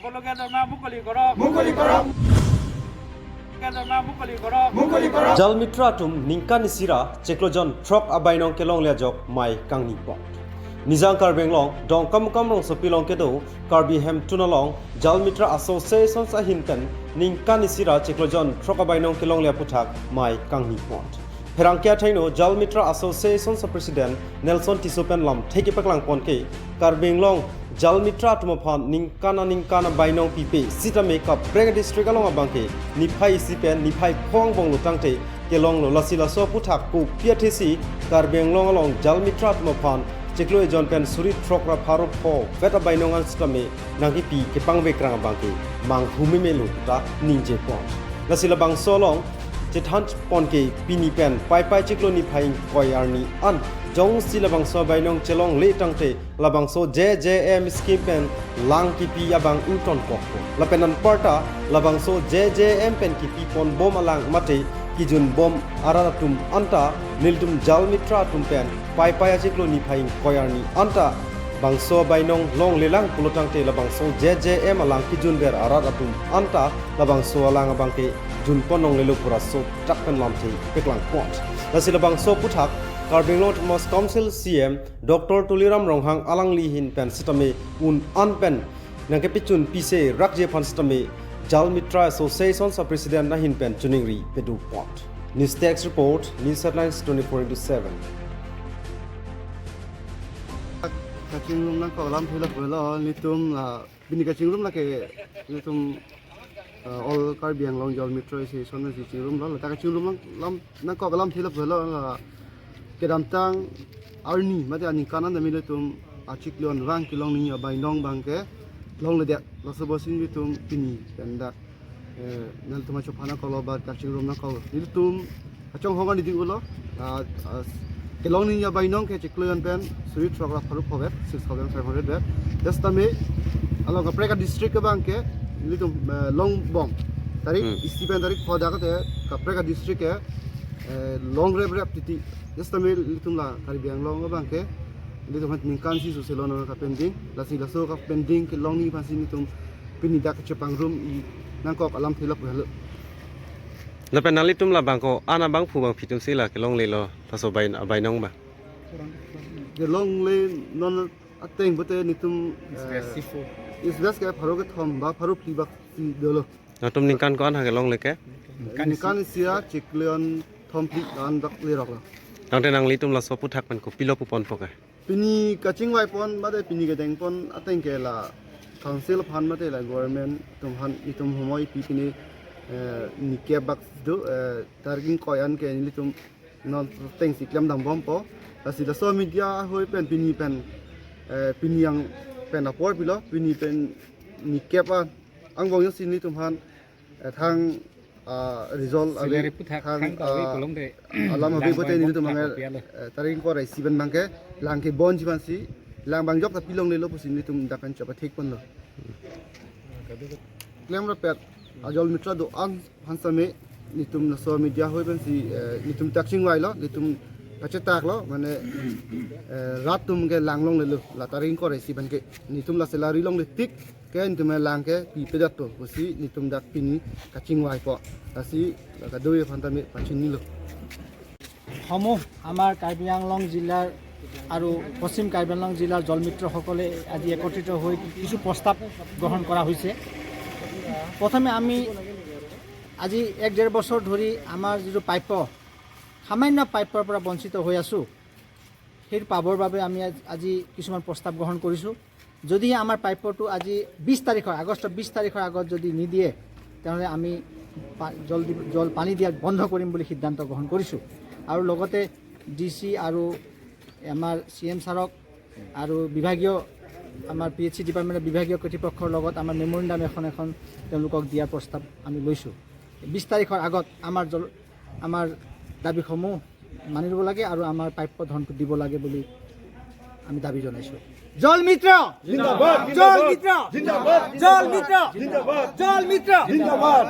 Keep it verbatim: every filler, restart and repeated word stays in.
সকলোকে ধৰ্ণা মুকলি কৰক। মুকলি কৰক। সকলোকে ধৰ্ণা মুকলি কৰক। মুকলি কৰক। Jal Mitra atum ningkan isi ra chiklo jon throk abainong kelongle ajok mai kangni pon. Nijang Karbi Anglong Dongkamukam rongsopi along kedo Karbi Hemtun along Jal Mitra Association ahin pen ningkan isi ra chiklo jon throk abainong kelongle aputhak mai kangni pon. Pherangke athengno Jal Mitra Association President Nelson Tisso pen lamthe kepaklang pon ke Karbi Anglong Jal Mitra atum aphan ningkan aningkan abainong pipe sitame kaprek district along abangke niphai isi pen niphai kho angbong lo tangte kelonglo, lasi laso aputhak kopi athesi Karbi Anglong along Jal Mitra atum aphan chiklo ejon pen suri throk ra pharo pho vet abainong an sitame nangkipi kepangvek rang abangke manghu meme lo ta ningje pon. Lasi labangso along chethan pon ke pini pen Paipai chiklo niphai ingkoi arni an jongsi labangso abainong chelongle tangte labangso J J M scheme pen lang kipi abang ingtonkokpo. Lapen anparta labangso J J M pen kipi pon bom alang mate kijun bom arat atum anta nelitum Jal Mitra atum pen Paipai achiklo niphai ingkoi arni anta bangso abainong longlelang pulo tangte labangso J J M alang kijunver arat atum anta labangso alang abangke junpon longlelo pu laso aputhak pen lamthe paklang pon. Lasi labangso aputhak Karbi Anglong Autonomous Council C E M Doctor Tuliram Ronghang alangli ahin pen sitame un an pen nangkepachun pise rakji aphan sitame Jal Mitra Association President ahin pen choningri pado pon. News Desk Report, News Headlines twenty-four into seven. Kachingrum nangkok alamthe lapulo, nelitum la, pini kachingrum lake nelitum, uh, All Karbi Anglong Jal Mitra Association si chingrumlo, ta kachingrum nang, lam, nangkok alamthe lapulo, la kedamtang arni mate aningkan an tame nelitum achiklo jon vang kelong ningje abainong abangke longledet, laso apotsi nelitum pini pen dak, eh, nelitum achophan nangkoklo ba kachingrum nangkoklo. Nelitum kachonghong an didi ulo, ah, ah, kelong ningje abainong ke chiklo jon pen suri throk ra pharo pho vet, six thousand five hundred vet. Sitame along kaprek adistrict abangke nelitum, eh, longbom. Tarik Hmm. isi pen tarik pho dak te kaprek adistrict ke, eh, longreprep titi. Sitame nelitum la Karbi Anglong abangke nelitum aphan ningkan isi sose lo non kapending. Lasi laso kapending kelong ningje aphansi nelitum pini dak chepangrum i nangkok alamthe lapulo. Lapen nanglitum labang ko-an abangphu bangphi atumsi la kelonglelo laso abai, abainong abang? Kelongle non ateng pote nelitum, eh, East West ke pharo kethom ba pharo phli bak si dolo. Nangtum ningkan ko-an ha kelongle ke? Ningkan isi. Ningkan isi ra chiklo jon thom phli an bak leroklo. Tangte nanglitum laso aputhak pen kopilo puponpo ke? Pini kachingvai pon mate pini kedeng pon ateng ke la council aphan mate la government atum aphan nelitum homoi pi pini, eh, nikep bak do, eh, tarik ingkoi an ke nelitum non atengsi klemdam bompo. Lasi laso media ahoi pen pini pen, eh, pini yang pen apor pilo, pini pen nikep a angbong jongsi nelitum aphan, eh, thang, ah, result ave, salary puthak thang, thang ta ave ah, kolong de. Alam ave lang pote bang nelitum bang bang thak apialo. Eh, tarik ingkoi ra isi pen abangke lang kebonji aphansi lang bang jok ta pilonglelo pusi nelitum dak pen chapa thik ponlo. Klemrapet a Jal Mitra do-an aphan sitame nelitum laso media ahoi pensi, eh, nelitum kachingvailo, nelitum kachetaklo, mane, eh, rat atum ke lang longlelo, la tarik ingkoi ra isi abangke nelitum la salary longle tik ke nelitum lang ke pipedet to pusi nelitum dak pini kachingvaipo. Lasi la kadokave aphan tame pachinilo. সমূহ আমাৰ কাৰ্বি আংলং জিলাৰ আৰু পশ্চিম কাৰ্বি আংলং জিলাৰ জলমিত্ৰসকলে আজি একত্ৰিত হৈ কিছু প্ৰস্তাৱ গ্ৰহণ কৰা হৈছে। প্ৰথমে আমি আজি এক ডেৰ বছৰ ধৰি আমাৰ যিটো প্ৰাপ্য, সামান্য প্ৰাপ্যৰ পৰা বঞ্চিত হৈ আছোঁ, সেই পাবৰ বাবে আমি আজ-, আজি কিছুমান প্ৰস্তাৱ গ্ৰহণ কৰিছোঁ। যদি আমাৰ প্ৰাপ্যটো আজি বিশ তাৰিখৰ, আগষ্টৰ বিশ তাৰিখৰ আগত যদি নিদিয়ে, তেনেহ'লে আমি পা-, জল দি-, জল পানী দিয়া বন্ধ কৰিম বুলি সিদ্ধান্ত গ্ৰহণ কৰিছোঁ। আৰু লগতে ডি চি আৰু আমাৰ চি এম ছাৰক আৰু বিভাগীয়, আমাৰ পি এইচ চি ডিপাৰ্টমেণ্টৰ বিভাগীয় কৰ্তৃপক্ষৰ লগত আমাৰ মেমৰেণ্ডাম এখন এখন তেওঁলোকক দিয়াৰ প্ৰস্তাৱ আমি লৈছোঁ। বিশ তাৰিখৰ আগত আমাৰ জল-, আমাৰ দাবীসমূহ মানি ল'ব লাগে আৰু আমাৰ প্ৰাপ্য ধনটো দিব লাগে বুলি আমি দাবী জনাইছোঁ। জল মিত্ৰ! জিন্দাবাদ! জল মিত্ৰ! জিন্দাবাদ! জল মিত্ৰ! জিন্দাবাদ! জল মিত্ৰ! জিন্দাবাদ!